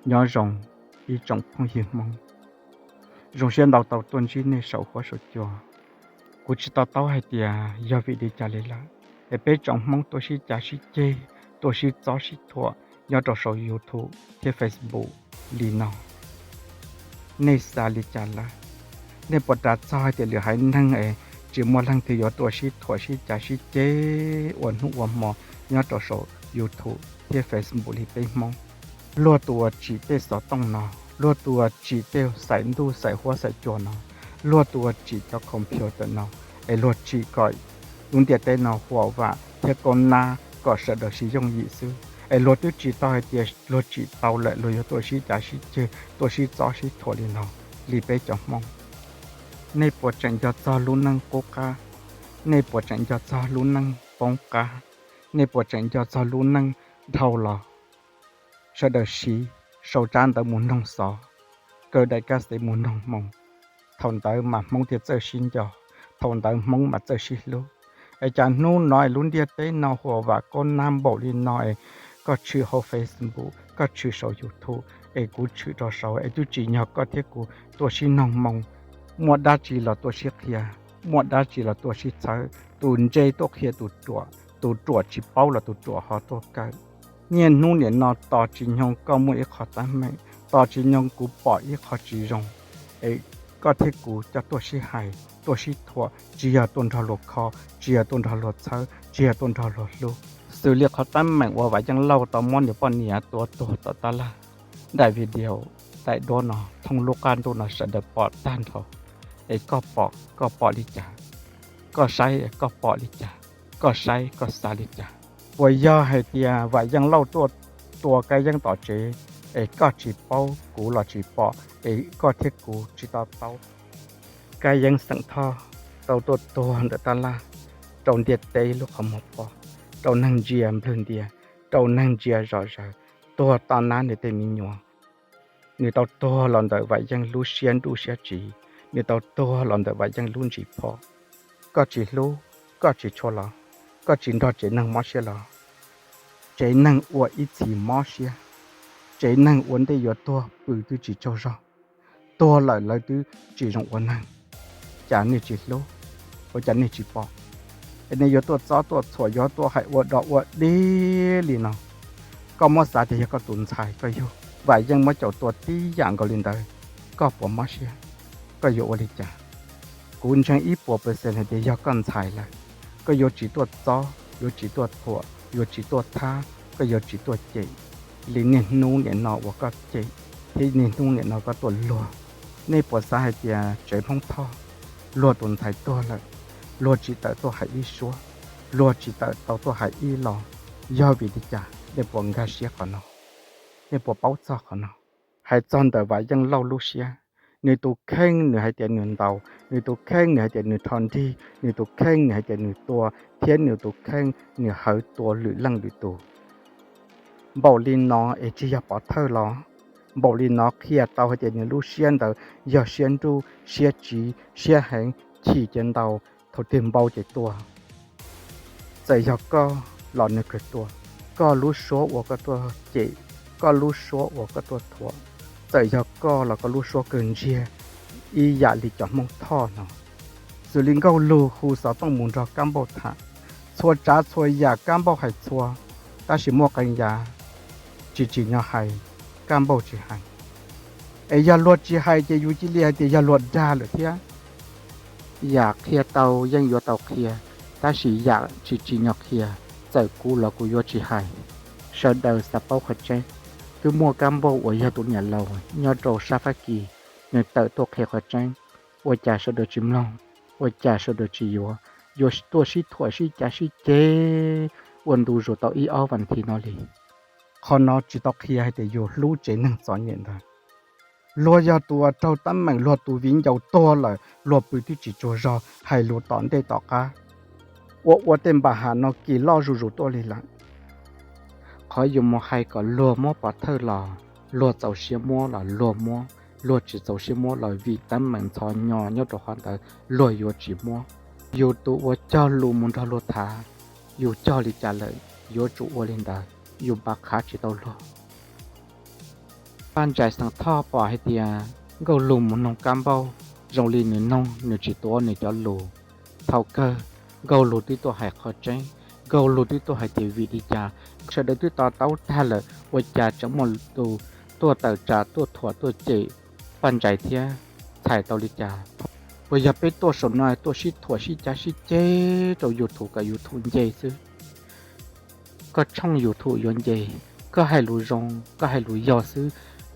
Nyob zoo ib tsoom phooj ywg Hmoob, zoo siab ntau tau tuaj ntsib nej saum huab saum cua. Kuv tsis to taub hais tias yog vim li cas li lawm, es peb tsoom Hmoob tuaj sib cav sib ceg, tuaj sib txob sib thuam nyob rau saum YouTube thiab Facebook li no. Nej xav li cas lawm? Nej puas ras txog hais tias lwm haiv neeg es tsis muaj leej twg yuav tuaj sib thuam sib cav sib ceg ua hnub ua hmo nyob rau saum YouTube thiab Facebook li peb Hmoob? Luag tus uas tsim tej xov tooj no, luag tus uas tsim tej xaim ntuj xaim huab xaim cua no, luag tus uas tsim cov computer no, es luag tsim kom lub ntiaj teb no huam vam thiab koob nab kom sawv daws siv yooj yim xwb, es luag twb tsis tau hais tias luag tsim tau lawm luag yuav tuaj sib cav sib ceg, tuaj sib txob sib thuam li no li peb cov Hmoob. Nej puas tseem nco txog lub neej qub qab? Nej puas tseem nco txog lub neej poob qab? Nej puas tseem nco txog lub neej dhau los sawv daws siv sau tsab ntawv mus noog xov, kaw daim kab xev mus noog hmoo? Thaum ntawd mas Hmoob thiaj txawj sib nco, thaum ntawd Hmoob mas txawj sib hlub. Es cas hnub no es lub ntiaj teb no huam vam koob nab npaum li no es koj tshwm hauv Facebook, koj tshwm saum YouTube, es kuv tshwm rau saud, es twb tsim nyog koj thiab kuv tuaj sib noog hmoo. Muaj dab tsi los tuaj sib qhia, muaj dab tsi los tuaj sib txhawb, tus ntse tuaj qhia tus ruam, tus ruam tsis paub los tus ruam ho tuaj kaw. Niaj hnub nim no tos tsis nyoog koj muaj ib qho teeb meem, tos tsis nyoog kuv pom ib qho tsis zoo, es koj thiab kuv coj tuaj sib hais, tuaj sib thuam, tsis yog tuaj nrog luag kho, tsis yog tuaj nrog luag txhawb, tsis yog tuaj nrog luag hlub. Xws li qhov teeb meem uas Vam Yeej Lauj tau muab nws poj niam tua tuag tom tab laj, daim video, daim duab no thooj lub qab ntuj no sawv daws pom tag nrho, es koj pom koj pom li cas? Koj saib koj pom li cas? Koj saib koj xav li cas? Puas yog hais tias Vam Yeej Lauj tuaj tua Kab Yeeb tom tsev, es koj tsis paub kuv los tsis pom, es koj thiab kuv tsis to taub? Kab Yeeb xeem Thoj tau tuaj tuag ntawm tab laj, rau ntiaj teb lub qhov muag pob, rau neeg ntsia nplwg ntia, rau neeg ntsia zom zaws, tuag to nab nws tej me nyuam. Nws tau tuag los ntawm Vam Yeej lub siab nruj siab tsiv, nws tau tuag los ntawm Vam Yeej lub ntsis phom. Koj tsis hlub, koj tsis tshua los, koj tsis nrog tsev neeg mob siab los, tsev neeg ua ib txhis mob siab, tsev neeg ua ntej yuav tuag pw twb tsis tsaug zog, tuag lawm lawv twb tsis zoo ua neeg. Cas nej tsis hlub, ua cas nej tsis pom? Es nej yuav tuaj txob tuaj txhuam, yuav tuaj hais ua dog ua dig li no. Koj muab xav tias yog koj tus ntxhais koj yug, Vam Yeej muab caum tua tib yam nkaus li ntawd, koj puas mob siab? Koj yuav ua li cas? Kuv ntseeg ib puas percent hais tias yog koj ntxhais lawm, koj yuav tsis tuaj txob, yuav tsis tuaj thuam, yuav tsis tuaj thab, koj yuav tsis tuaj cem li niaj hnub nim no uas koj cem, thiab niaj hnub nim no koj tuaj luag. Nej puas xav hais tias tsev Hmoob Thoj, luag tus ntxhais tuag lawm, luag tsis tawm tuaj hais ib suab, luag tsis tawm tau tuaj hais ib los, yog vim li cas? Nej puas nkag siab qhov no? Nej puas paub txog qhov no? Hais txog ntawm Vam Yeej Lauj lub siab, nws tus kheej nws hais tias nws ntaus, nws tus kheej nws hais tias nws rho nrig, nws tus kheej nws hais tias nws tua, thiab nws tus kheej nws hawv tua lwm leej lwm tus. Npaum li no es tsis yog pov thawj los? Npaum li no qhia tau hais tias nws lub siab ntawd yog siab nruj, siab tsiv, siab heev, chim ces ntaus, thaum twg npau ces tua. Txawm yog koj los nws kawg tua, koj lub suab uas koj tuaj cem, koj lub suab uas koj tuaj thuam, txawm yog koj los koj lub suab kawg ntsiag ib yam li cov Hmoob Thoj no. Xws li nkauj lug hu xov tooj mus nrog Kab Npauj tham, txhua tsav txhua yam Kab Npauj hais txhua, tab sis muaj qee yam tsis tsim nyog hais, Kab Npauj tsis hais. Es yog luag tsis hais ces yus cia li hais tias yog luag dag lawm thiab. Yam qhia tau yeej yuav tau qhia, tab sis yam tsis tsim nyog qhia, txawm kuv los kuv yuav tsis hais. Sawv daws xav paub qhov tseeb, twb muaj Kab Npauj uas yog tus niam laus nyob rau sab Fab Kis, nws tawm tuaj qhia qhov tseeb, ua cas sawv daws tsis mloog, ua cas sawv daws tsis yuav, yuav tuaj sib thuam sib cav sib ceg ua ntu zus tau ib ob vas thiv no li. Qhov no tsis tau qhia hais tias yus hlub tsev neeg txom nyem ntawd. Luag yog tus uas raug teeb meem, luag tus viv ncaus tuag lawm, luag pw twb tsis tsaug zog, hais lus tom ntej tom qab, ua ua tej npam ham no kis loj zuj zus tuaj li lawm. Qhov yus mus hais kom luag muab pov thawj los, luag txaus siab muab los luag muab, luag tsis txaus siab muab los vim teeb meem ntxhov nyo nyob rau qhov ntawd luag yuav tsis muab. Yus tus uas cog lus mus nrog luag tham, yus cog li cas lawm yuav tsum ua li ntawd, yus npaj qhav tsis tau luag. Paj Ntsais xeem Thoj pom hais tias Nkauj Lug mus noog kab npauj, zoo li nws noog nws tsis tuav nws cov lus. Thaum kawg Nkauj Lug twb tuaj hais qhov tseeb, Nkauj Lug twb tuaj hais tias vim li cas sawv daws twb to taub tag lawm ua cas tseem muaj tus tuaj tawm tsam tuaj thuam tuaj cem Paj Ntsais thiab, txhais tau li cas? Puas yog peb tuaj saum no tuaj sib thuam sib cav sib ceg rau YouTube kom YouTube nce xwb? Koj tshooj YouTube yuav nce, koj hais lus zoo koj hais lus yog xwb,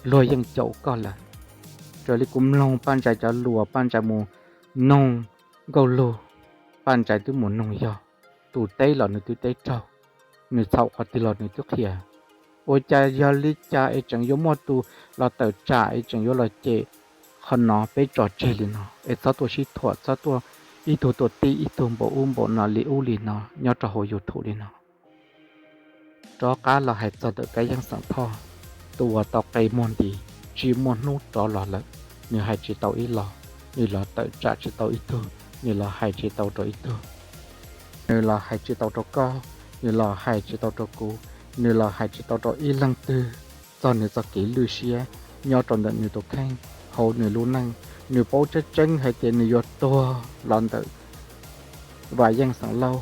luag yeej caum koj lawm. Raws li kuv mloog Paj Ntsais cov lus, Paj Ntsais mus noog Nkauj Lug, Paj Ntsais twb mus noog yog, tus teb los nws twb teb raug, nws txhaum qhov twg los nws twb qhia. Ua cas yog li cas es tseem yuav muaj tus los tawm tsam es tseem yuav los cem? Qhov no peb tso tseg li no es txhob tuaj sib thuam, txhob tuaj ib tug tuaj tib ib tug npaum ub npaum no li ub li no nyob rau hauv YouTube li no. Rov qab los hais txog ntawm Kab Yeeb xeem Thoj, tus uas tau qe muag nti, tsis muaj hnub rov los lawm. Nws hais tsis tau ib los, nws los tawm tsam tsis tau ib tug, nws los hais tsis tau rau ib tug, nws los hais tsis tau rau koj, nws los hais tsis tau rau kuv, nws los hais tsis tau rau ib leej twg txog nws txoj kev lwj siab nyob rau ntawm nws tus kheej hauv nws lub neej. Nws paub tseeb tseeb hais tias nws yuav tuag los ntawm Vam Yeej xeem Lauj.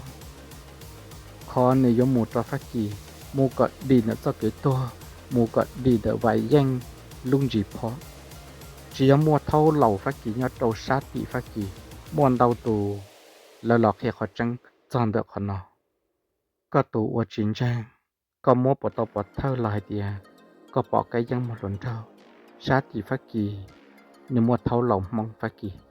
Qhov nws yuav mus rau Fab Kis, mus kom dim ntawm txoj kev tuag, mus kom dim ntawm Vam Yeej lub ntsis phom. Tsis yog muaj thaub laus Fab Kis nyob rau sab tim Fab Kis, muaj ntau tus lawv los qhia qhov tseeb txog ntawm qhov no. Koj tus ua tsis ntseeg, koj muab puas tau pov thawj los hais tias koj pom Kab Yeeb muag hluas nraug sab tim Fab Kis, nws muaj thaub laus Hmoob Fab Kis.